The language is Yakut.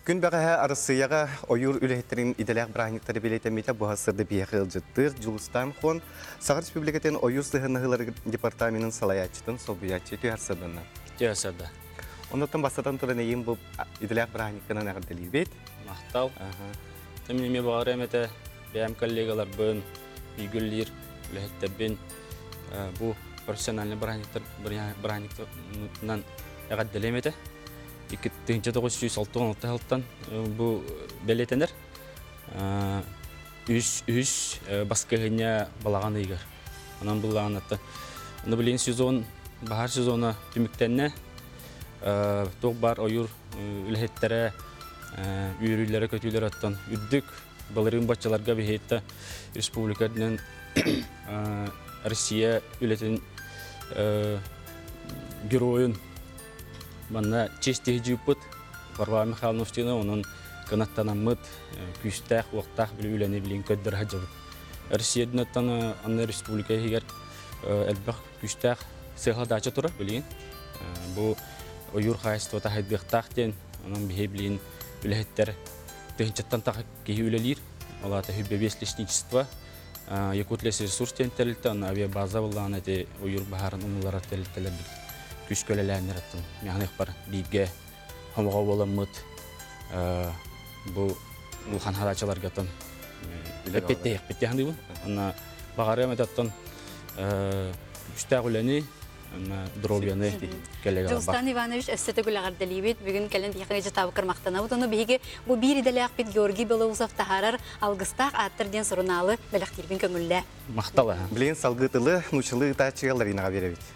Күн бэҕэһээ Арассыыйаҕа ойуур үлэһиттэрин идэлээх бырааһынньыктары бэлиэтэммитэ буһа сырды биһиэхэ ыалдьыттыыр Дьулустаан Хон Саха Республикатын ойуур сыһыаннаһыыларыгар департаменын салайааччытын солбуйааччы түһэр сырдана. Түһэр сырда. Оннуттан бастатан туран эйиин бу идэлээх бырааһынньыккынан эҕэрдэлиибит. Махтал. Мин эмиэ баҕарыам этэ бэйэм коллегаларбын, бииргэ үлэһиттэрбин бу профессиональный бырааһынньыктар бырааһынньыктарынан эҕэрдэлиэм этэ. 2966 сылтан бу бэлиэтэнэр. Үс үс баскыһыня балаҕан ыйыгар. Онон былаанатта. Аны билигин сезон, баһаар сезона түмүктэннэ. Туох баар ойуур үлэһиттэрэ үөрүүлэрэ көтүүлэрэ оттон үрдүк былырыын баччаларга биһиэттэ республика үрдүнэн Россия үлэтин геройун Манна чиэстиһи Варвара Михайловна Устинова онон кынаттанаммыт күүстээх, уохтаах үлэни билин көрдөрө сылдьабыт. Россия үрдүнэн анны республика иһигэр элбэх күүстээх сыала-даача турар билигин. Бу ойуур хаһаайыстыбата хайдыахтаах диэн, онон биһи билигин үлэһиттэр тыһыынчаттан тахса киһи үлэлиир. Ол аата хүббэбиэс лесничество, Якутлесресурс диэн тэрилтэ, онно авиабаза буллаҕына ити ойуур баһаарын умулларар тэрилтэлэрбит күүскэ үлэлээннэр оттон миэхэ бииргэ хомоҕо буоламмыт бу улахан хараачаларга оттон эппиэттэһиэхпит диэн Онно баҕарыам этэ оттон күүстээх үлэни дробияны кэлэгэ Дьулустан Иванович өссө төгүл эҕэрдэлиибит. Бүгүн кэлэн биһиэхэ дьатаабыккар махтанабыт. Ону биһиги бу биир идэлээхпит Георгий Белоусов таһаарар Алгыстаах ааттар диэн сурунаалы бэлэхтиирбин көҥүллээ. Махтал. Билигин салгыы тылы нууччалыы ыытааччыга Ларинаҕа биэрэбит.